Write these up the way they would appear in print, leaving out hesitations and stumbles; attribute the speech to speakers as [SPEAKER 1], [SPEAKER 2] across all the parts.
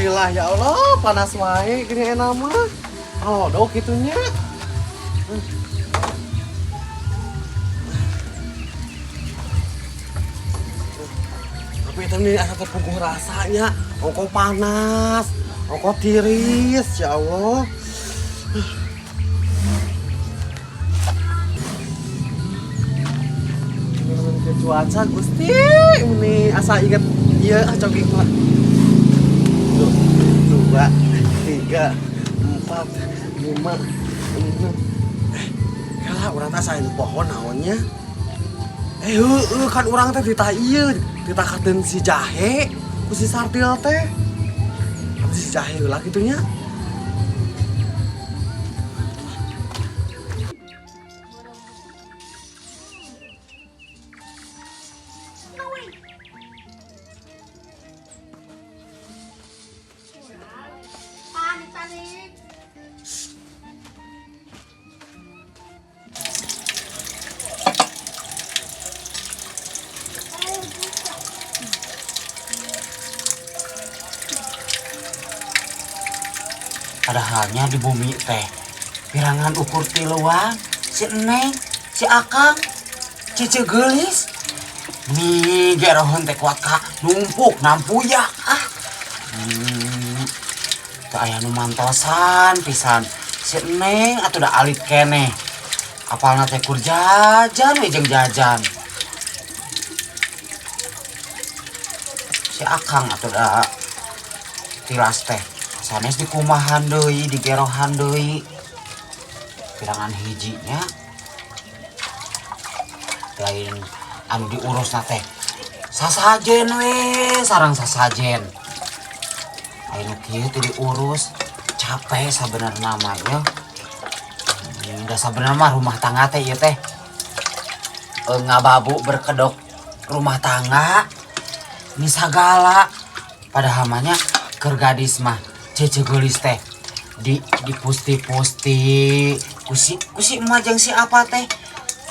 [SPEAKER 1] Alhamdulillah ya Allah, panas wae gini enak mah. Alodok gitunya. Tapi itu nih asa terpuguh rasanya. Ongko panas, ongko tiris, ya Allah. Ke cuaca Gusti, ini asa inget iya ah jogging mah. 2, 3, 4, 5, 6. Kalah urang teh asa pohon naonnya. Heueuh kan urang teh ditah ieu, ditakateun si jahe ku si Sartil teh. Tapi si jahe heula kitu nya.
[SPEAKER 2] Panik, panik.
[SPEAKER 3] Padahalnya di bumi teh pirangan ukur tiluan si Neng, si Akang, Cici Geulis. Nih gerohun teh kuat ka numpuk nampuyak ah. Teu aya nu mantosan pisan. Si Neng atuh da alit keneh. Apalna teh kur jajan we jeung jajan. Si Akang atuh da tilas teh sanes dikumahan deui, digerohan deui. Pirangan hijinya lain anu diurusna teh sasajen we, sarang sasajen. Aya nu kieu teh diurus capek sabenerna mah ya. Da sabenerna mah rumah tangga teh ieu teh ngababu berkedok rumah tangga ni sagala. Padahal mah nya keur gadis mah cece geulis teh di pusti-pusti kusi emak jeung si apa teh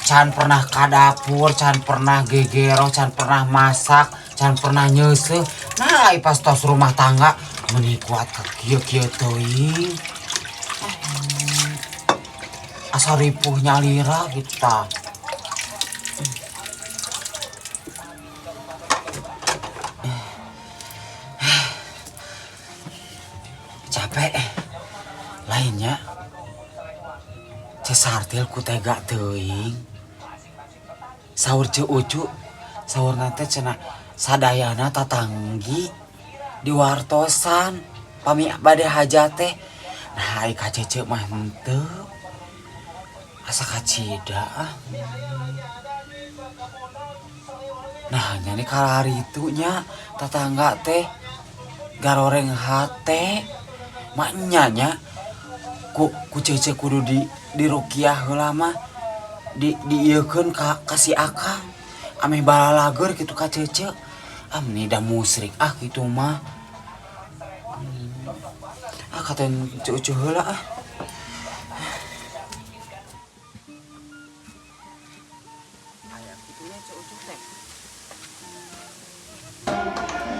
[SPEAKER 3] can pernah ka dapur, can pernah gegero, can pernah masak, can pernah nyeuseuh. Nah, ai pas tos rumah tangga meuni kuat ka kieu-kieu teuing. Asa ripuh nyalira gitu tah. Capek lainnya Cesartil ku tega teuing. Saur Ceu Ucu, saurna teh cenah sadayana tatanggi diwartosan pami bade hajat teh. Nah, ai ka Cece mah henteu. Asa kacida ah. Nah, nya ni kalari itu nya tetangga teh garoreng hate. Maknya nya ku Cece kudu di rukiah heula mah. Diieukeun ka si Akang. Ameh balalager kitu ka Cece. Ah, meni da musrik ah kitu mah. Ah, katen Ceu Ucu heula ah.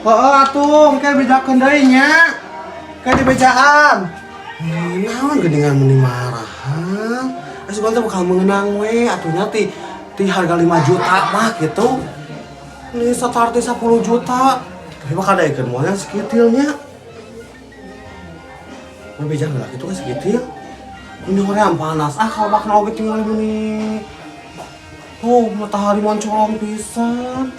[SPEAKER 1] Heeh atuh, engke bejakeun deui nya. Ke dibejaan. Naon geuningan meni marahan. Asupan teh bakal mengenang we atuh nya ti harga 5 juta mah gitu. Ini start 10 juta. Tapi bakal daekeun moal sekitilnya. Mun beja heula kitu kan sekitil. Ini hoream panas. Ah, kalau bakal oge tinggal meni. Oh, matahari moncolong pisan.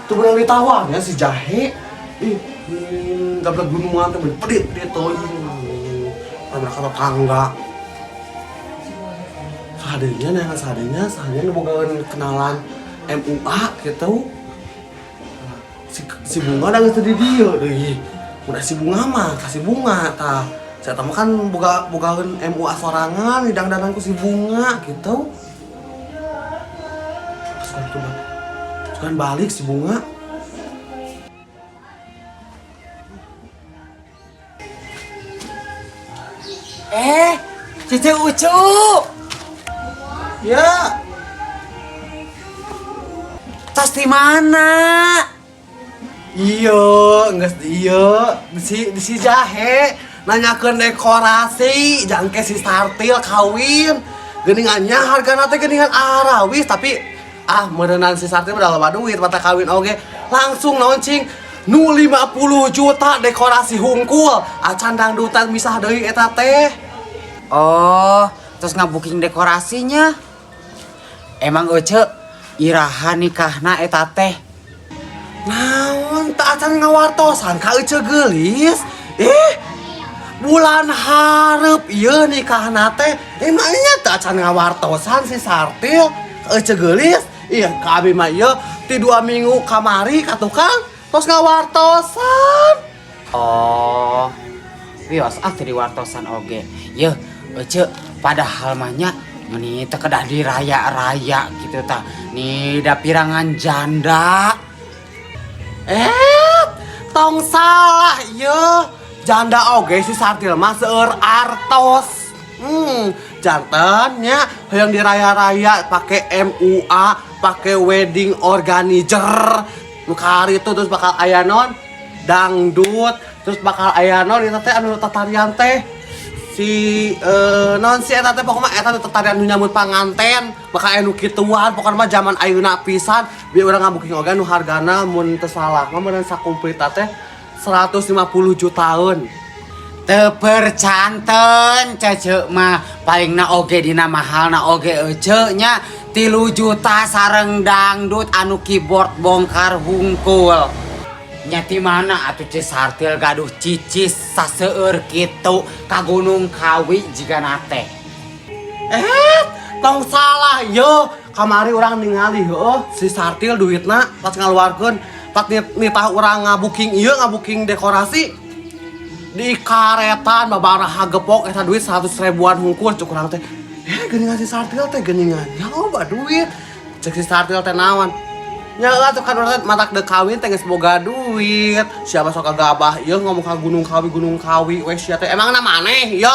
[SPEAKER 1] Tuh bener ditawarnya si jahe. Ih, gablek gunungan teh pedit-pedit teuing. Tabrak ka tetangga. Sadenya neangan sadenya, sadenya nu boga kenalan MUA gitu. Si bunga da geus teu di dieu deui. Udah si bunga mah kasih bunga tah. Saya mah kan bogaeun MUA sorangan didangdanan ku si bunga gitu. Terus kan kan balik si bunga.
[SPEAKER 3] Cece Ucu.
[SPEAKER 1] Ya.
[SPEAKER 3] Tas di mana?
[SPEAKER 1] Iya, geus ieu di si Jahe nanyakeun dekorasi jangke si Sartil kawin. Geuningannya hargana teh geuningan arawis, tapi ah meureunan si Sartil udah loba duit mata kawin oge langsung naon cing nu 50 juta dekorasi hungkul, acan dangdutan misah deui eta teh.
[SPEAKER 3] Oh, terus ngabuking dekorasinya. Emang Ece iraha nikahna eta teh?
[SPEAKER 1] Naon teu acan ngawartosan ka Ece geulis? Eh, bulan hareup ieu nikahna teh. Emangnya teu acan ngawartosan si Sartil ka Ece geulis? Iya, ka abi mah ieu ti 2 minggu kamari ka tukang tos ngawartosan.
[SPEAKER 3] Oh, wios ah teu diwartosan oge. Yeuh, Ece, padahal mah nya meni teu kedah diraya-raya gitu tah. Nih da pirangan janda.
[SPEAKER 1] Eh, tong salah ieu. Janda oge si Sartil mah seueur artos. Janten nya hayang diraya-raya pakai MUA, pakai wedding organizer. Nu itu terus bakal aya non dangdut, terus bakal aya non eta teh anu tatarian teh. Si non si eta teh, pokoknya eta nu tatarian nu nyambut panganten, bakal aya nu kituan, pokoknya mah zaman ayeuna pisan. Biar urang ngabuking oge nu hargana mun teu salah mah meureun sakumplit teh 150 jutaan.
[SPEAKER 3] Teu percanten Cece mah, palingna oge dina mahalna oge Ece nya 3 juta sareng dangdut anu keyboard bongkar hungkul. Nya ti mana atuh Ce Sartil gaduh cicis saseueur kitu ka Gunung Kawi jigana teh?
[SPEAKER 1] Eh, tong salah yo. Kamari urang ningali heueuh si Sartil duitna pas ngaluarkeun, pas nitah urang ngabuking ieu, ngabuking dekorasi, di karetan babaraha gepok eta duit 100 ribuan hungkul. Cuk urang teh, eh, geuningan si Sartil teh geuningan ya loba duit. Cek si Sartil teh naon nya atuh, kan urang teh matak deuk kawin teh geus boga duit. Siapa sok gabah ieu ngomong ka Gunung Kawi, Gunung Kawi we sia teh, emangna maneh yo?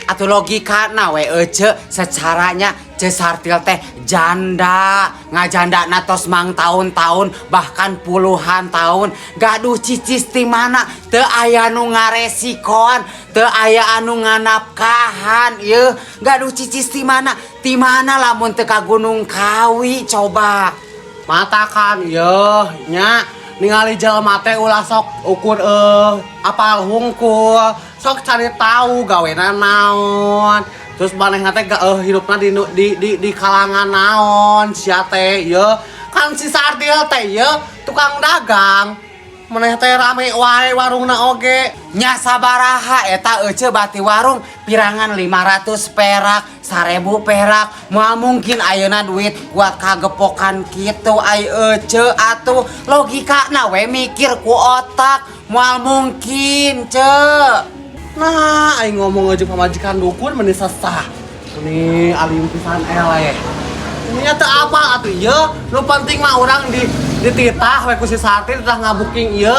[SPEAKER 3] Atuh logika na we Ece, secaranya Ce Sartil teh janda, ngajanda tos mang tahun-tahun, bahkan puluhan tahun, gaduh cicis ti mana? Teu aya nu ngaresikoan, teu aya anu nganapkahan. Ieu gaduh cicis ti mana, ti mana lamun teu ka Gunung Kawi coba?
[SPEAKER 1] Matakan yo nya ningali jelema teh ulah sok ukur apal hungkul, sok cari tahu gawena naon, terus manehna teh hidupna di kalangan naon sia teh. Ye kan si Sardil teh ye tukang dagang, maneh teh rame wae warungna oge.
[SPEAKER 3] Nya sabaraha eta Ece bati warung? Pirangan 500 perak, 1000 perak. Moal mungkin ayeuna duit buat kagepokan kitu ai Ece atuh. Logika na we, mikir ku otak, moal mungkin, Ce.
[SPEAKER 1] Nah, aing ngomong aja pamajikan dukun meni sesah. Ini alim pisan eleh. Ini teu apa atuh ieu, nu penting mah urang di dititah we ku si Sartil, titah ngabuking ieu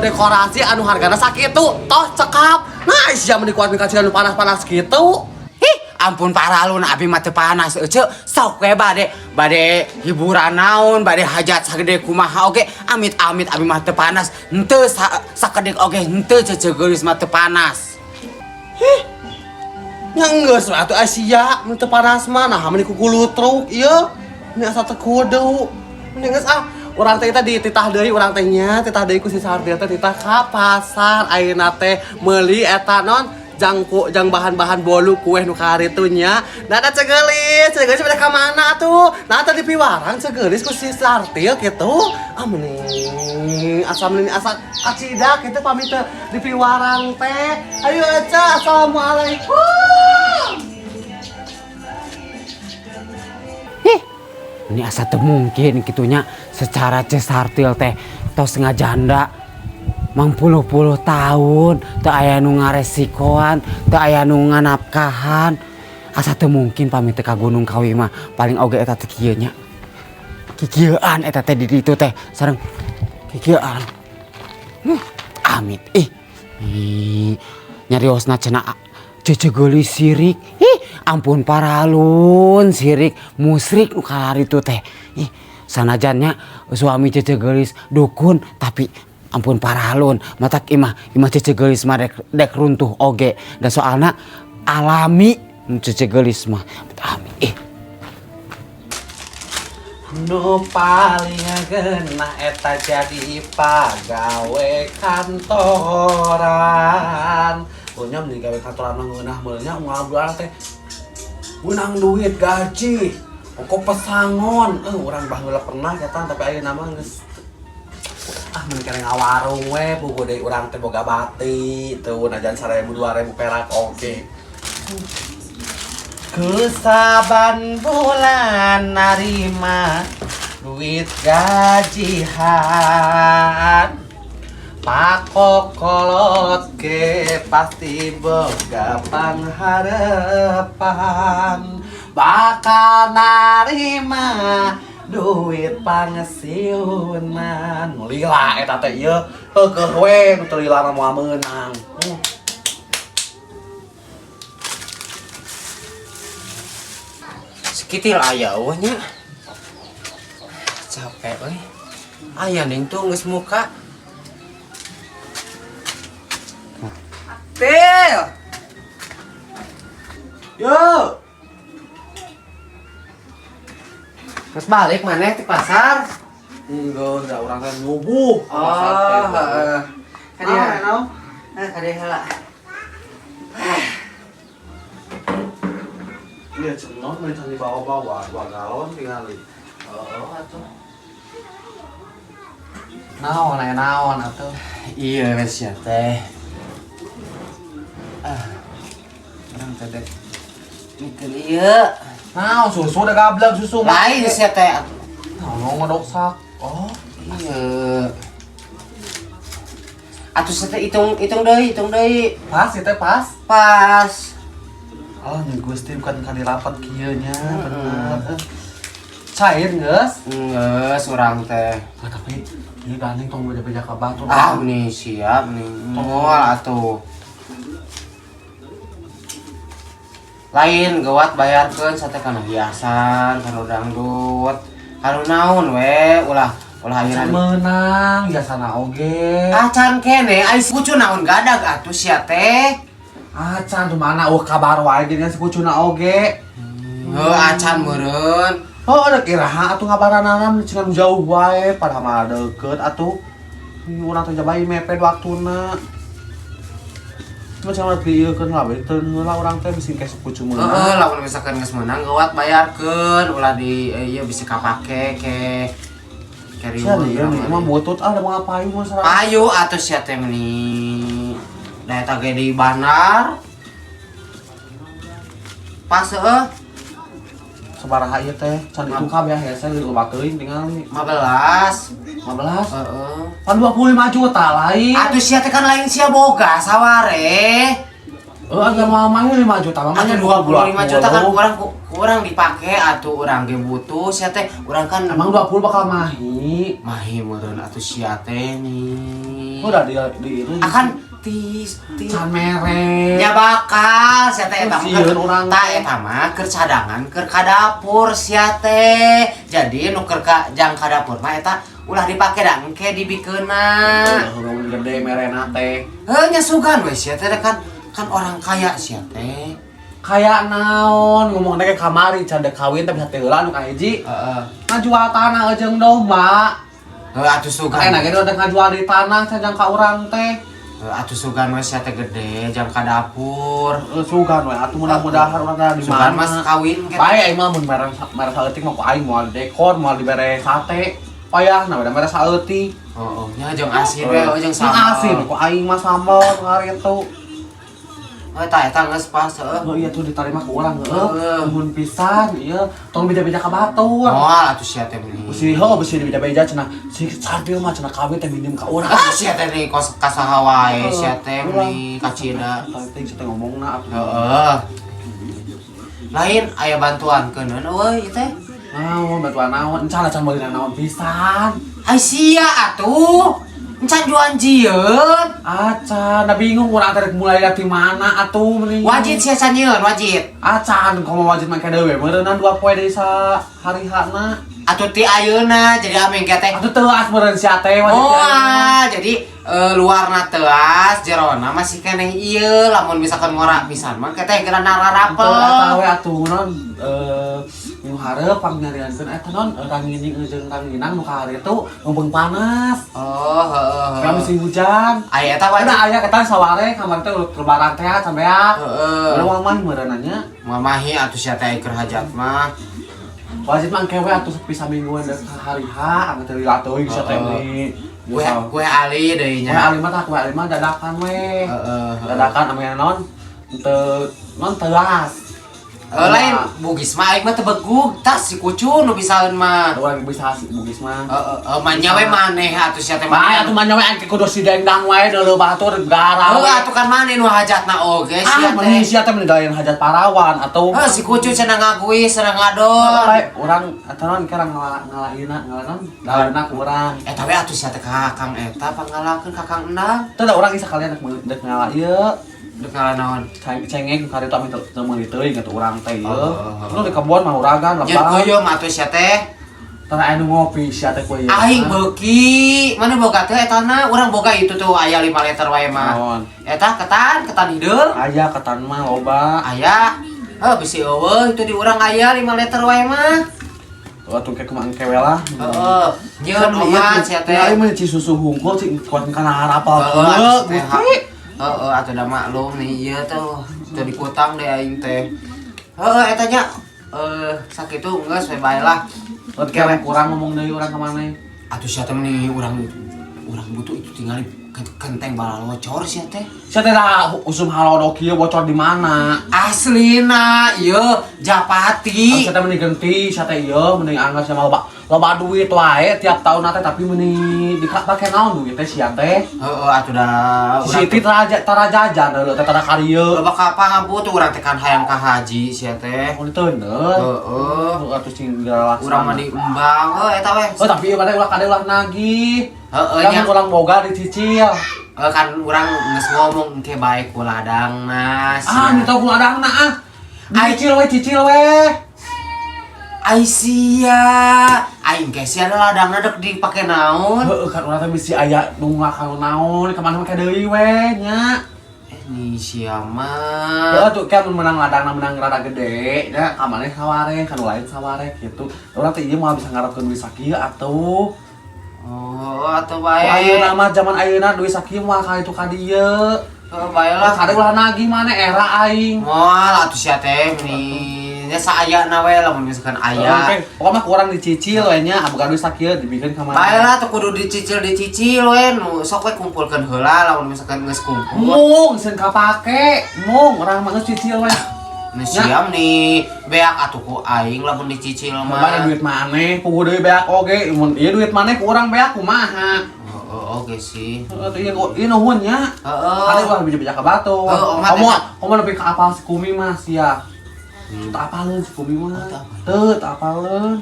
[SPEAKER 1] dekorasi anu hargana sakitu, toh cekap. Nah, sia meni kuat kacian nu panas-panas kitu.
[SPEAKER 3] Ih, ampun paralun, abi mah teu panas Ece. Sok we bade bade hiburan naon, bade hajat sagede kumaha oge, amit-amit abi mah teu panas. Henteu sakedik oge henteu, Cece geulis mah teu panas.
[SPEAKER 1] Nya geus we atuh sia, mun teu panas mah nah meni kukulutruk ieu. Ini asa teu kudu. Mending geus ah, urang teh tadi titah deui urang teh nya, titah deui ku si Sartil teh, titah ka pasar ayeuna teh meuli eta non jangku jang bahan-bahan bolu kue nu karitu nya. Nah, da Ceu Geulis, Ceu Geulis pada ka mana tuh? Nah, tadi piwarang Ceu Geulis ku si Sartil gitu. Ah mending asa mending asa kacida gitu pamit teh di piwarang teh. Ayo Eca, assalamualaikum.
[SPEAKER 3] Ih, ini asa teu mungkin gitunya, secara Ce Sartil teh tos ngajanda mang puluh-puluh tahun, teu aya nu ngaresikoan, teu aya nu nganapkahan, asa teu mungkin pamit teu ka Gunung Kawi mah. Paling oge eta teh kieu nya, kikieuan eta teh di ditu teh sareng kikieuan. Amit ih. Ih, nyariosna cenah Cece geulis sirik. Ih, ampun paralun, sirik musrik nu kalaritu teh. Ih, Sanajannya suami Cece Geulis dukun, tapi ampun paralun matak imah imah Cece Geulis mah dek, dek runtuh oge dan soalna alami Cece Geulis mah. Amin. Ih.
[SPEAKER 1] Nu paling genah eta jadi pagawe kantoran. Punya mending gawe kantoran mah ngeunah meureun nya, unggal bulan teh menang duit gaji. Pokok pesangon, urang baheula pernah eta, tapi ayeuna mah geus ah, mun kere ngawarung we, puguh deui urang teh boga bati teu najan 1000 2000 perak oge. Ku saban bulan narima duit gajian, pakokolot ge pasti boga pangharepan bakal narima duit pangsiunan. Lila eta teh ieu keukeuh we nu teu lila mah moal meunang.
[SPEAKER 3] Sekitil aya eueuh nya. Capek euy. Aya ning tuh geus muka. Til.
[SPEAKER 1] Yo.
[SPEAKER 3] Geus balik maneh ti pasar?
[SPEAKER 1] Enggak, enggak, urang teh nyubuh.
[SPEAKER 3] Oh, heeh.
[SPEAKER 1] Kadieu.
[SPEAKER 3] Naon? Eh, kadieu heula.
[SPEAKER 1] Iya, cenah mah can dibawa-bawa, 2 galon tingali.
[SPEAKER 3] Oh, atuh.
[SPEAKER 1] Naon aya naon atuh?
[SPEAKER 3] Iya, wes ya teh. Ah. Urang teh dek mikeun ieu.
[SPEAKER 1] Naon susu udah gablek susu mah.
[SPEAKER 3] Lain sia teh atuh.
[SPEAKER 1] Naon ngodok sak. Oh,
[SPEAKER 3] Iya. Atuh sia teh hitung hitung deui, hitung deui.
[SPEAKER 1] Pas ieu teh pas.
[SPEAKER 3] Pas.
[SPEAKER 1] Oh, nih Gusti bukan kali rapat kieu nya, bener. Cair geus.
[SPEAKER 3] Geus urang teh.
[SPEAKER 1] Nah, tapi ini gandeng tong beja-beja ka batur.
[SPEAKER 3] Ah, nih siap nih. Moal atuh. Lain gawat bayarkeun sate kana hiasan, kana dangdut, kana naon we, ulah ulah
[SPEAKER 1] Acan
[SPEAKER 3] ayeuna.
[SPEAKER 1] Meunang jasana oge.
[SPEAKER 3] Acan kene ai kucu naon gadag atuh sia teh.
[SPEAKER 1] Acan tuh mana eueuh kabar wae geuningan si kucuna oge.
[SPEAKER 3] Heuh, acan meureun.
[SPEAKER 1] Oh, ada kiraha atuh ngabaranana cenah nu jauh wae, padahal mah deukeut atuh. Urang teh jabai mepet waktuna. Cuma cenah diieukeun lah we teu heula urang teh bisi ke kucu
[SPEAKER 3] Heeh,
[SPEAKER 1] meunang.
[SPEAKER 3] Lamun misalkan geus meunang gawat bayarkeun, ulah di ieu bisa kapake ke
[SPEAKER 1] Sia
[SPEAKER 3] carry
[SPEAKER 1] nih, mah butut ah, da moal payu mah sareng.
[SPEAKER 3] Payu atuh sia teh meni. Da eta ge di bandar. Pas heuh.
[SPEAKER 1] Sabaraha ieu teh? Can itu kabeh hese loba teuing tingali.
[SPEAKER 3] 15.
[SPEAKER 1] 15.
[SPEAKER 3] Heeh.
[SPEAKER 1] Pan 25 juta lain.
[SPEAKER 3] Atuh sia teh kan lain sia boga saware.
[SPEAKER 1] Heeh, agak mau main 5 juta mah.
[SPEAKER 3] Atuh 25 juta kan kurang kurang dipake atuh, urang ge butuh sia teh, urang kan
[SPEAKER 1] Emang 20 bakal mahi.
[SPEAKER 3] Mahi meureun atuh sia teh nih.
[SPEAKER 1] Udah di itu.
[SPEAKER 3] Akan tis tis
[SPEAKER 1] Can mere.
[SPEAKER 3] Ya bakal sia teh eta mah
[SPEAKER 1] Sieun urang
[SPEAKER 3] ta
[SPEAKER 1] teh.
[SPEAKER 3] Eta mah keur cadangan keur ka dapur sia teh. Jadi nu keur ka jang ka dapur mah eta ulah dipake da engke dibikeunna.
[SPEAKER 1] Udah gede merena teh.
[SPEAKER 3] Heuh nya sugan we sia teh kan kan orang kaya sia teh.
[SPEAKER 1] Kayak naon ngomong teh kamari can dek kawin tapi hate heula nu kahiji.
[SPEAKER 3] Heeh.
[SPEAKER 1] Ngajual tanah jeung domba.
[SPEAKER 3] Heuh atuh sugan.
[SPEAKER 1] Enak ge udah ngajual di tanah can ka urang teh.
[SPEAKER 3] Heuh atuh sugan we sia teh gede jang ka dapur.
[SPEAKER 1] Heuh sugan we atuh, mudah-mudahan urang teh di
[SPEAKER 3] Sugan
[SPEAKER 1] mana.
[SPEAKER 3] Mas kawin ke.
[SPEAKER 1] Bae aing mah mun mere mere saeutik mah ku aing moal dekor, moal dibere sate. Payah nah udah mere saeutik.
[SPEAKER 3] Heeh, nya jeung asin we jeung
[SPEAKER 1] Jeung
[SPEAKER 3] sambal.
[SPEAKER 1] Asin ku aing mah sambal hari itu.
[SPEAKER 3] Oh, eta eta geus pas heuh.
[SPEAKER 1] Oh iya tuh diterima ku urang heuh.
[SPEAKER 3] Heeh.
[SPEAKER 1] Nuhun pisan ieu, tong beja-beja ka batur.
[SPEAKER 3] Moal atuh sia teh meni.
[SPEAKER 1] Besi heuh besi beja-beja cenah si Sardil mah cenah kawin teh minjem ka urang.
[SPEAKER 3] Ah, sia teh nih kos kasaha wae sia teh meni kacida.
[SPEAKER 1] Tadi teh ngomongna atuh.
[SPEAKER 3] Heeh. Lain aya bantuan keuneun euy ieu teh.
[SPEAKER 1] Naon bantuan naon? Encan acan meuli naon pisan.
[SPEAKER 3] Ai sia atuh. Encan juan jieun.
[SPEAKER 1] Acan, da bingung urang teh mulai dari mana atuh mending.
[SPEAKER 3] Wajib sia can nyieun, wajib.
[SPEAKER 1] Acan, komo wajib make dewe meureunnan 2 poe deui sa hari hana.
[SPEAKER 3] Atuh ti ayeuna jadi ameng teh.
[SPEAKER 1] Atuh teuas meureun sia teh wajib
[SPEAKER 3] Oh,
[SPEAKER 1] ti ayeuna.
[SPEAKER 3] Jadi luarna teuas, jerona masih keneh ieu. Lamun misalkan ngora pisan mah teh geura
[SPEAKER 1] Teu eta
[SPEAKER 3] nararapel.
[SPEAKER 1] We atuh non nu hareup pangnyariankeun eta non rangining jeung ranginang nu kahari itu mumpung panas.
[SPEAKER 3] Oh, heeh.
[SPEAKER 1] Kan musim hujan.
[SPEAKER 3] Aya eta wajib.
[SPEAKER 1] Ada aya eta saware kamari teh lebaran teh sampean.
[SPEAKER 3] Heeh.
[SPEAKER 1] Urang mah meureunanya.
[SPEAKER 3] Mamahi atuh sia teh keur hajat mah.
[SPEAKER 1] Wajib mah engke we atuh sepi samingguan dek hari H anu teh lila teuing sia teh ni.
[SPEAKER 3] Kue kue ali deui
[SPEAKER 1] Kue
[SPEAKER 3] nya.
[SPEAKER 1] Ali mah tah, kue ali mah dadakan we.
[SPEAKER 3] Heeh.
[SPEAKER 1] Dadakan ame naon? Teu non teuas.
[SPEAKER 3] Eh, lain Bugis mah aing mah teu begug, tas si kucu nu bisaeun mah.
[SPEAKER 1] Urang bisa si Bugis mah.
[SPEAKER 3] Heeh, heeh, manya we maneh atuh sia teh.
[SPEAKER 1] Bae atuh manya we engke kudu si dendang wae deuleu batur gara.
[SPEAKER 3] Heuh, atuh kan maneh nu hajatna oge
[SPEAKER 1] Ah,
[SPEAKER 3] sia
[SPEAKER 1] meni
[SPEAKER 3] teh.
[SPEAKER 1] sia teh meni lain hajat parawan atau
[SPEAKER 3] Heuh, si kucu cenah ngaguis, cenah ngador.
[SPEAKER 1] Bae urang eta naon kerang ngalaina ngalanan dauna ku urang.
[SPEAKER 3] Eta we atuh sia teh ka Kang eta pangalakeun ka Kang Endang.
[SPEAKER 1] Teu da urang isa kalian dek ngala ieu.
[SPEAKER 3] Dek ngala naon?
[SPEAKER 1] Cengeng kari itu ame teu meuli teuing atuh urang teh ieu.
[SPEAKER 3] Oh.
[SPEAKER 1] Lu di kebon mah uragan
[SPEAKER 3] Nyeun
[SPEAKER 1] lebah.
[SPEAKER 3] peuyeum atuh sia teh.
[SPEAKER 1] Tara anu ngopi sia teh peuyeum.
[SPEAKER 3] Aing beuki, mana boga teh etana? Urang boga itu tuh aya 5 liter wae mah.
[SPEAKER 1] Naon?
[SPEAKER 3] Eta ketan, ketan hideung.
[SPEAKER 1] Aya ketan mah loba.
[SPEAKER 3] Aya. Heuh, bisi eueuh itu di urang aya 5 liter wae mah.
[SPEAKER 1] Atuh ke kumaha engke we lah.
[SPEAKER 3] Heeh. Nyeun omat sia teh.
[SPEAKER 1] Aing mah ci susu hungkul ci kuat kana harapal.
[SPEAKER 3] Heeh, atuh teh.
[SPEAKER 1] Gusti.
[SPEAKER 3] Heeh, atuh da maklum nih ieu tuh. Teu dikutang deh aing teh. Heeh, eta nya sakitu geus we bae lah.
[SPEAKER 1] Oke, kurang ngomong deui urang ka maneh.
[SPEAKER 3] Atuh sia teh meni urang urang butuh itu tinggal kenteng balocor sia teh.
[SPEAKER 1] Sia teh dah usum halodo kieu bocor di mana?
[SPEAKER 3] Aslina ieu Japati.
[SPEAKER 1] Sia teh meni genti, sia teh ieu mending anggar sia mah loba loba duit wae tiap tahun teh, tapi meni dipake naon duit teh sia teh?
[SPEAKER 3] Heeh, atuh da
[SPEAKER 1] Si Siti tara tara jajan deuleu teh tara karieu.
[SPEAKER 3] Loba ka ngabutuh urang teh kan hayang ka haji sia teh.
[SPEAKER 1] Oh, diteundeun.
[SPEAKER 3] Heeh.
[SPEAKER 1] Atuh sing laksana.
[SPEAKER 3] Urang mah diembang heuh eta we.
[SPEAKER 1] Oh, tapi ieu mah ulah kade ulah nagih.
[SPEAKER 3] Heeh
[SPEAKER 1] Kan
[SPEAKER 3] nya.
[SPEAKER 1] urang boga dicicil.
[SPEAKER 3] Heuh, kan urang geus ngomong engke bae ku ladangna
[SPEAKER 1] Ah,
[SPEAKER 3] sia.
[SPEAKER 1] minta ku ladangna ah. Dicicil we, cicil we.
[SPEAKER 3] Ai sia, aing ge sia ladangna dek dipake naon?
[SPEAKER 1] Heeh, kan urang teh bisi aya nu ngakal naon ka mana make deui we nya.
[SPEAKER 3] Eh, nih sia mah.
[SPEAKER 1] Heeh, tuh kan mun menang ladangna menang rada gede nya ka maneh saware, ka nu lain saware gitu. Urang teh ieu moal bisa ngarepkeun duit sakieu atuh.
[SPEAKER 3] Oh, atuh
[SPEAKER 1] Oh,
[SPEAKER 3] bae.
[SPEAKER 1] ayeuna mah zaman ayeuna duit sakieu moal ka itu ka dieu.
[SPEAKER 3] Heuh, bae lah.
[SPEAKER 1] Kade ulah nagih maneh era aing.
[SPEAKER 3] Moal atuh sia teh meni nya saayana we lamun misalkan aya.
[SPEAKER 1] Oke, pokoknya mah kurang dicicil we nya, boga duit sakieu dibikeun ka maneh.
[SPEAKER 3] Bae lah tuh kudu dicicil-dicicil we nu sok we kumpulkeun heula lamun misalkan geus kumpul.
[SPEAKER 1] Mung, sieun kapake. Mung, urang mah geus cicil we.
[SPEAKER 3] Nu siam nih beak atuh ku aing lamun dicicil
[SPEAKER 1] Mana
[SPEAKER 3] mah.
[SPEAKER 1] duit maneh, puguh deui beak oge, mun ieu duit maneh ku urang beak kumaha?
[SPEAKER 3] Oh, oke sih.
[SPEAKER 1] Heeh, ieu ieu nuhun nya.
[SPEAKER 3] Heeh.
[SPEAKER 1] Kali ulah bija-bija ka batu.
[SPEAKER 3] Heeh, omat
[SPEAKER 1] Kamu
[SPEAKER 3] eta.
[SPEAKER 1] kamu lebih ke apal si Kumi mah sia. Tak apaleun si Kumi mah.
[SPEAKER 3] Oh, teu apaleun.
[SPEAKER 1] Teu, tak apaleun.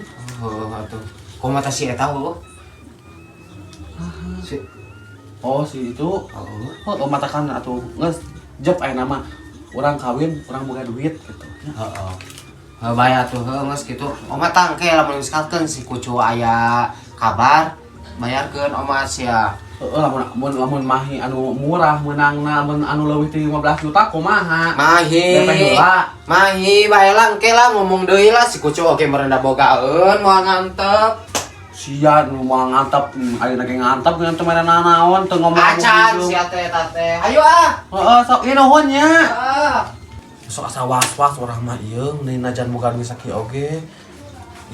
[SPEAKER 3] Heeh, atuh. Kumaha si eta heuh? Si
[SPEAKER 1] Oh, si itu.
[SPEAKER 3] Heeh.
[SPEAKER 1] Oh, matakan atuh geus jep aya nama urang kawin, urang boga duit gitu.
[SPEAKER 3] Heeh. Heuh, bae atuh heuh geus kitu. Omat tangke lamun misalkan si kucu aya kabar bayarkeun omat sia.
[SPEAKER 1] Heeh, lamun lamun lamun mahi anu murah meunangna, mun anu leuwih ti 15 juta kumaha?
[SPEAKER 3] Mahi.
[SPEAKER 1] DP heula.
[SPEAKER 3] Mahi bae lah engke lah ngomong deui lah si kucu oge merendah bogaeun moal ngantep.
[SPEAKER 1] Sia nu moal ngantep, ayeuna ge ngantep ngan teu mere nanaon teu ngomong.
[SPEAKER 3] Acan sia teh eta teh. Ayo ah.
[SPEAKER 1] Heeh, sok ieu nuhun nya.
[SPEAKER 3] Ah.
[SPEAKER 1] Sok asa was-was urang mah ieu meni najan boga duit sakieu oge.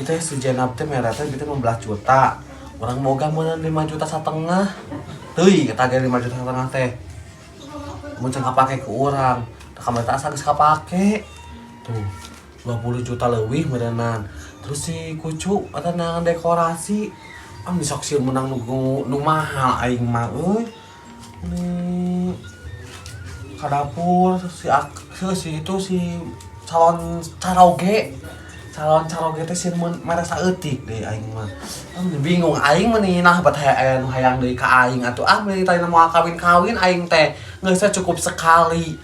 [SPEAKER 1] Ieu teh si Jenab teh mere teh gitu 15 juta. Urang boga meunang 5 juta setengah. Teuing eta ge 5 juta setengah teh. Mun can kapake ku urang, tah kamari teh asa geus kapake. Tuh, 20 juta leuwih meureunan. Terus si kucu eta nangan dekorasi. Ah, sok sieun menang nu, nu mahal aing mah euy. Ini ka dapur si, si, si itu si calon caroge, calon caroge teh sieun mun mere saeutik deh aing mah. Ah, bingung aing mah nih, nah bat aya nu hayang deui ka aing atuh. Ah, meuni tadi moal kawin-kawin aing teh geus teh cukup sekali.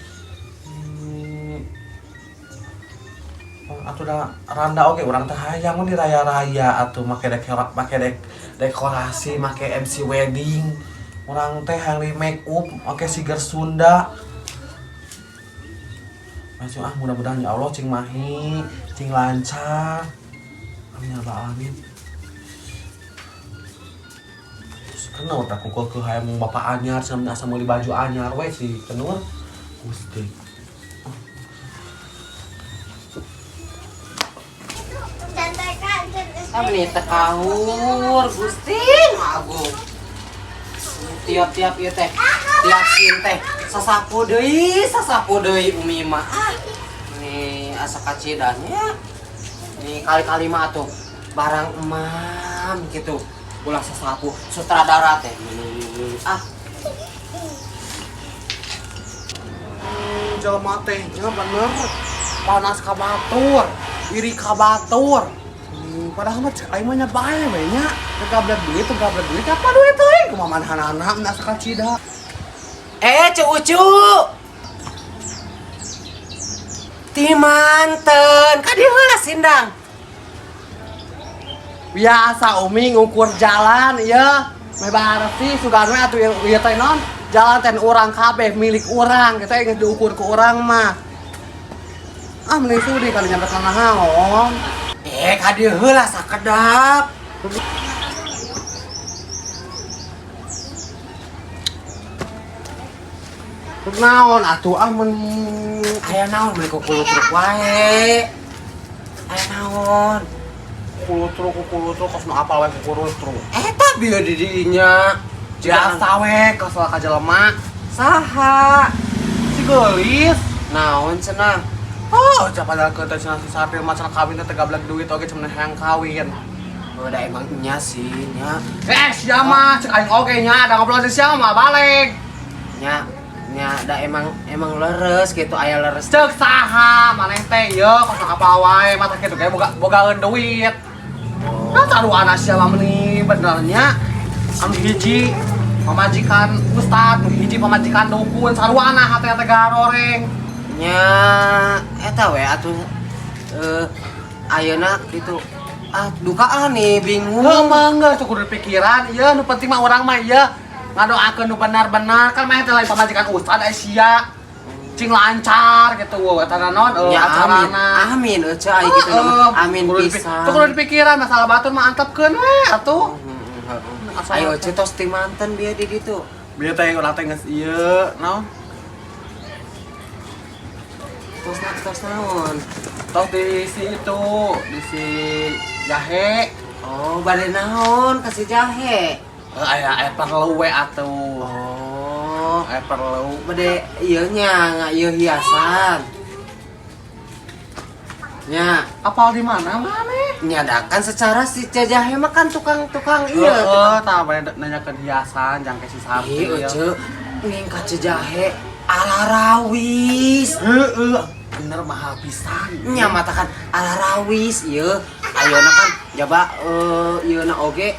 [SPEAKER 1] Atuh. Atuh da randa oge urang teh hayang mun di raya-raya atuh make dekorasi, make MC wedding. Urang teh hayang di make up, make siger Sunda. Masuk ah, mudah-mudahan ya Allah cing mahi, cing lancar. Amin ya rabbal alamin. Terus kenur tak kukul ke hayang bapak anyar sama asa meuli baju anyar we si kenur. Gusti.
[SPEAKER 3] Abdi teh kahur Gusti Agung. Tiap-tiap ieu teh, tiap sin teh sasapu deui Umi mah. Ah, nih asa kacidanya. Nih kali-kali mah atuh barang emam gitu. Ulah sasapu sutradara teh. Ah,
[SPEAKER 1] Jelema teh nya bener panas ka batur, iri ka batur. Padahal mah cek aing mah nya bae we nya. Teu gablek duit, apa duit teuing kumaha manahanana asa kacida.
[SPEAKER 3] Ceu Ucu. Ti manten, ka dieu heula sindang.
[SPEAKER 1] Biasa Umi ngukur jalan ieu. Meh bareusi sugan we atuh ieu teh non. Jalan teh urang kabeh milik urang, kita geus diukur ku urang mah. Ah mending sudi kali nyampe ka naon.
[SPEAKER 3] Ka dieu heula sakedap.
[SPEAKER 1] Naon atuh ah mun
[SPEAKER 3] Aya naon meuli kukulutruk wae. Aya naon?
[SPEAKER 1] Kukulutruk kos nu apal we kukulutruk.
[SPEAKER 3] Eta bieu di dinya.
[SPEAKER 1] Biasa we kesel ka jelema.
[SPEAKER 3] Saha?
[SPEAKER 1] Si geulis.
[SPEAKER 3] Naon cenah?
[SPEAKER 1] Oh, padahal ke teh cenah si Sarpil mah cenah kawin teh teu gablek duit oge cenah hayang kawin.
[SPEAKER 3] Oh, da emang nya sih nya.
[SPEAKER 1] Sia mah cek aing oge nya ada ngobrol si sia mah balik.
[SPEAKER 3] Nya nya da emang leres gitu aya leres.
[SPEAKER 1] Cek saha maneh teh ieu kos apal wae mata kitu ge bogaeun duit.
[SPEAKER 3] Oh.
[SPEAKER 1] Nah, taruhana sia mah meuni benernya anu hiji pamajikan ustad, nu hiji pamajikan dukun, saruana hate teh garoreng.
[SPEAKER 3] Nya eta we atuh ayeuna gitu. Ah, dukaan nih bingung.
[SPEAKER 1] Heuh mah geus kudu pikiran ieu nu penting mah urang mah ieu ngadoakeun nu benar-benar kan mah teh lain pamajikan ustad ai sia. Cing lancar gitu eta naon
[SPEAKER 3] Ya, amin.
[SPEAKER 1] acarana.
[SPEAKER 3] Amin euceu ai kitu mah. Amin pisan.
[SPEAKER 1] Tuh kudu dipikiran masalah batur mah antepkeun we atuh.
[SPEAKER 3] Ayo euceu tos ti manten bieu di ditu.
[SPEAKER 1] Bieu teh urang teh geus ieu naon?
[SPEAKER 3] Tos naon?
[SPEAKER 1] Tos di si itu, di si jahe.
[SPEAKER 3] Oh, bade naon kasih jahe?
[SPEAKER 1] Aya perlu we atuh.
[SPEAKER 3] Oh,
[SPEAKER 1] aya perlu.
[SPEAKER 3] Bade ieu nya, ieu hiasan. Nya,
[SPEAKER 1] apal di mana maneh?
[SPEAKER 3] Nya da kan secara si jahe mah kan tukang-tukang ieu.
[SPEAKER 1] Heeh, tah bade nanyakeun hiasan jang ke si Sarti.
[SPEAKER 3] Ieu euceu ngingkat jahe ala rawis.
[SPEAKER 1] Heeh, bener mahal pisan.
[SPEAKER 3] Nya matakan ala rawis ieu. Ayeuna kan jaba ieu na oge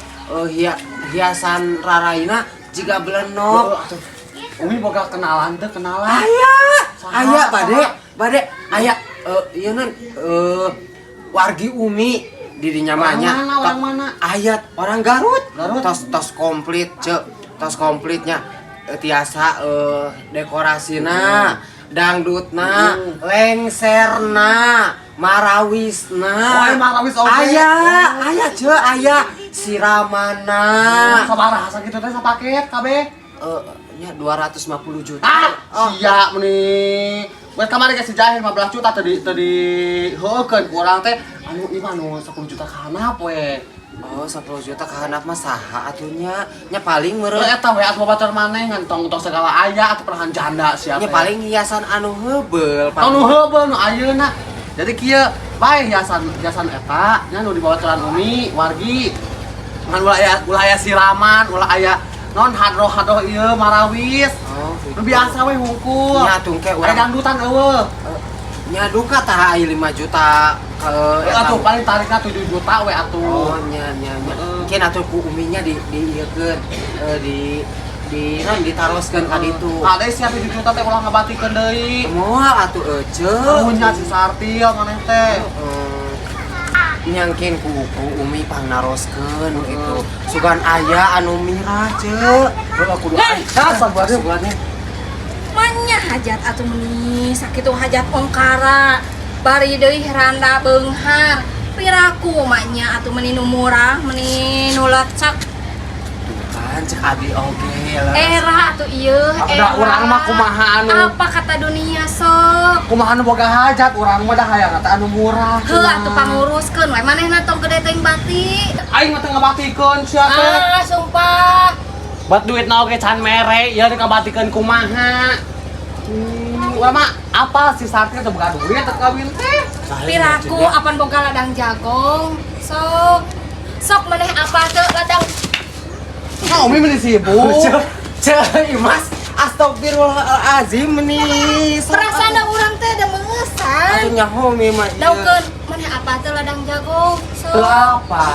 [SPEAKER 3] hiasan raraina jiga belenok.
[SPEAKER 1] Umi boga kenalan teh kenalan.
[SPEAKER 3] Aya, aya bade aya ieu nan wargi Umi di dinya mah nya.
[SPEAKER 1] Orang mana?
[SPEAKER 3] Aya orang Garut.
[SPEAKER 1] Garut.
[SPEAKER 3] Tos komplit ceu, tos komplitnya tiasa dekorasina, dangdutna, lengserna, marawisna.
[SPEAKER 1] Oh, aya marawis oge.
[SPEAKER 3] Aya, aya ceu, aya siramana.
[SPEAKER 1] Sabaraha sakitu teh sapaket kabeh?
[SPEAKER 3] Nya 250 juta.
[SPEAKER 1] Ah, sia meuni. Buat kamari ke si Jahe 15 juta teu di heukeun ku urang teh anu ieu mah anu 10 juta ka handap we.
[SPEAKER 3] Oh, 10 juta ka handap mah saha atuh nya? Nya paling meureun
[SPEAKER 1] eta we atuh batur maneh ngan tong segala aya atuh perahan janda sia
[SPEAKER 3] Nya paling hiasan anu heubeul.
[SPEAKER 1] Anu heubeul nu ayeuna. Jadi kieu bae hiasan eta nya nu dibawaturan Umi wargi. Ngan ulah aya siraman, ulah aya non hadroh-hadroh ieu marawis.
[SPEAKER 3] Oh, gitu.
[SPEAKER 1] Nu biasa we hungkul.
[SPEAKER 3] Nya atuh engke urang
[SPEAKER 1] aya dangdutan eueuh.
[SPEAKER 3] Nya duka tah aya 5 juta ke
[SPEAKER 1] atuh paling tarikna 7 juta we atuh.
[SPEAKER 3] Oh, nya nya nya. Mungkin atuh ku uminya di ieukeun di
[SPEAKER 4] Di non ditaroskeun ka ditu.
[SPEAKER 1] Ada sia 7 juta teh ulah ngabatikeun deui.
[SPEAKER 4] Moal atuh ece.
[SPEAKER 1] Karunya si Sartil maneh teh.
[SPEAKER 4] Nyangkin ku ku Umi pangnaroskeun gitu. Sugan aya anu mirah, Ceu.
[SPEAKER 1] Heeh, kudu ah sabar.
[SPEAKER 4] Sugannya.
[SPEAKER 2] Manya hajat atuh meni sakitu hajat ongkara. Bari deui randa beunghar. Piraku manya atuh meni nu murah, meni nu lecek.
[SPEAKER 4] Tuh kan cek abi oge lah.
[SPEAKER 2] Era atuh ieu,
[SPEAKER 1] Da urang mah kumaha anu
[SPEAKER 2] Apa kata dunia sok?
[SPEAKER 1] Kumaha anu boga hajat urang mah da hayang teh anu murah.
[SPEAKER 2] Heuh atuh panguruskeun we manehna tong gede teuing bati.
[SPEAKER 1] Aing mah teu ngabatikeun sia teh.
[SPEAKER 2] Ah, sumpah.
[SPEAKER 1] Buat duit na oge can mere, ieu ngabatikeun kumaha. Urang mah apa si Sartil teh boga duit teh kawin teh.
[SPEAKER 2] Piraku apan boga ladang jagong. Sok. Sok maneh apa teu ladang?
[SPEAKER 1] Nah, Umi meni sibuk.
[SPEAKER 4] Ceu, Ceu Imas, astagfirullahalazim meni.
[SPEAKER 2] Perasaan urang teh da meungeusan.
[SPEAKER 4] Atuh nyaho mi mah. Ieu.
[SPEAKER 2] Daukeun maneh apa teu ladang jagong? Sok.
[SPEAKER 1] Teu apa?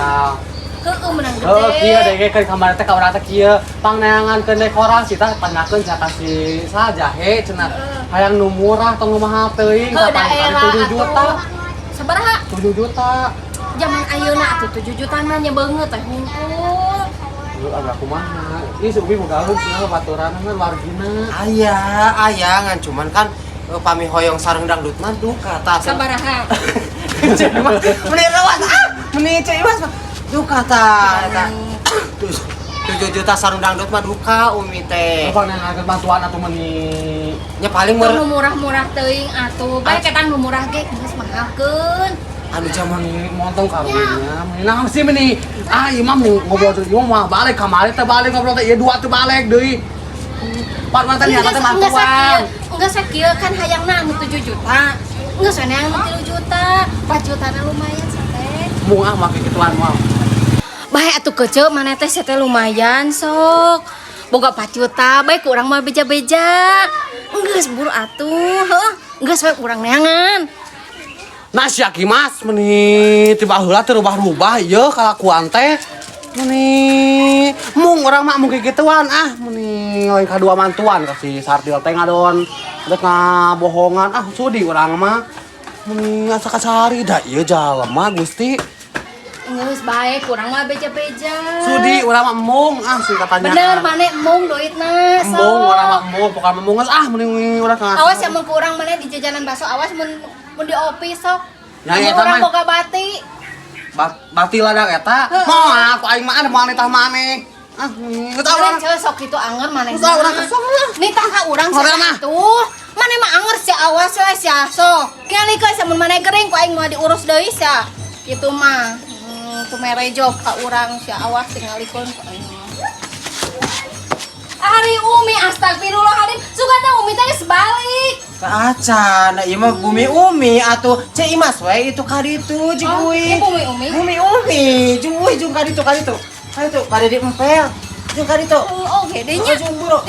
[SPEAKER 2] Heueuh menang gede.
[SPEAKER 1] Oh, kieu deh ke kamar teh ka urang teh kieu pangneangankeun dekorasi tah pandakeun sia si sa jahe cenah. Hayang nu murah tong nu mahal teuing.
[SPEAKER 2] Heuh daerah
[SPEAKER 1] 7 juta.
[SPEAKER 2] atuh. Sabaraha?
[SPEAKER 1] 7 juta.
[SPEAKER 2] Zaman ayeuna atuh 7 juta mah nya beungeut teh hungkul.
[SPEAKER 1] Lu agak kumaha? Ih, si Umi boga cenah babaturan mah wargina.
[SPEAKER 4] Aya, aya ngan cuman kan pami hoyong sareng dangdut mah duka tah.
[SPEAKER 2] Sabaraha?
[SPEAKER 4] Ceu Imas, meni rawas ah, meni Ceu Imas mah duka tah eta. 7 juta sareng dangdut mah duka Umi teh.
[SPEAKER 1] Pangneangankeun bantuan atuh meni.
[SPEAKER 4] Nya paling
[SPEAKER 2] Tong
[SPEAKER 4] mer
[SPEAKER 2] nu murah-murah teuing atuh. Bae ketang nu murah ge geus mahalkeun.
[SPEAKER 1] Anu zaman ini montong karunya. Meni naon sih meni? Ah, ieu mah meni ngobrol teh ieu mah balik kamari teh balik ngobrol teh ieu dua teh balik deui. Pan teh niatan teh bantuan.
[SPEAKER 2] Enggak sakieu kan hayangna anu 7 juta. Enggak soalnya anu 3 juta. 4 juta na lumayan sate.
[SPEAKER 1] Mung ah make kituan moal.
[SPEAKER 2] Bae atuh kece mana teh sate lumayan sok. Boga 4 juta, bae ku urang mah beja-beja. Geus buru atuh, heuh. Geus we urang neangan.
[SPEAKER 1] Nah sia Ki Mas meni tiba heula teu rubah-rubah ieu kalakuan teh. Meni mung urang mah mung kikituan ah meni lain kadua mantuan ka si Sartil teh ngadon rek ngabohongan ah sudi urang mah. Meni asa kasari da ieu jalema Gusti.
[SPEAKER 2] Geus bae ku urang mah beja-beja.
[SPEAKER 1] Sudi urang mah embung ah si katanya.
[SPEAKER 2] Bener maneh embung duitna sok.
[SPEAKER 1] Embung urang mah embung pokokna embung geus ah meni urang ka.
[SPEAKER 2] Awas ya mun ku urang maneh di jajanan bakso awas mun mun di opi sok.
[SPEAKER 1] Ya,
[SPEAKER 2] Mun
[SPEAKER 1] eta
[SPEAKER 2] urang
[SPEAKER 1] mah.
[SPEAKER 2] boga bati.
[SPEAKER 1] Bati ladang eta. Moal ku aing mah ada moal nitah maneh. Ah, geus ah urang.
[SPEAKER 2] Urang ceu sok kitu anger maneh.
[SPEAKER 1] Geus ah urang kesel lah.
[SPEAKER 2] Nitah ka urang
[SPEAKER 1] Hoream mah.
[SPEAKER 2] Tuh. Maneh mah anger sia awas we sia sok. Kingalikeun sia mun maneh gering ku aing moal diurus deui sia. Kitu mah. Tu mere job ka urang sia awas tingalikeun ku aing mah. Ari Umi astagfirullahaladzim suka teh Umi teh geus balik.
[SPEAKER 4] Acan, nah ieu mah bumi Umi atuh Ceu Imas we itu ka ditu jeung
[SPEAKER 2] Oh,
[SPEAKER 4] uih.
[SPEAKER 2] ieu bumi Umi?
[SPEAKER 4] Bumi Umi, jeung uih jeung ka ditu ka ditu. Ka ditu bade diempel. Jeung ka ditu.
[SPEAKER 2] Oh, gede nya.
[SPEAKER 4] Oh, jeung buru.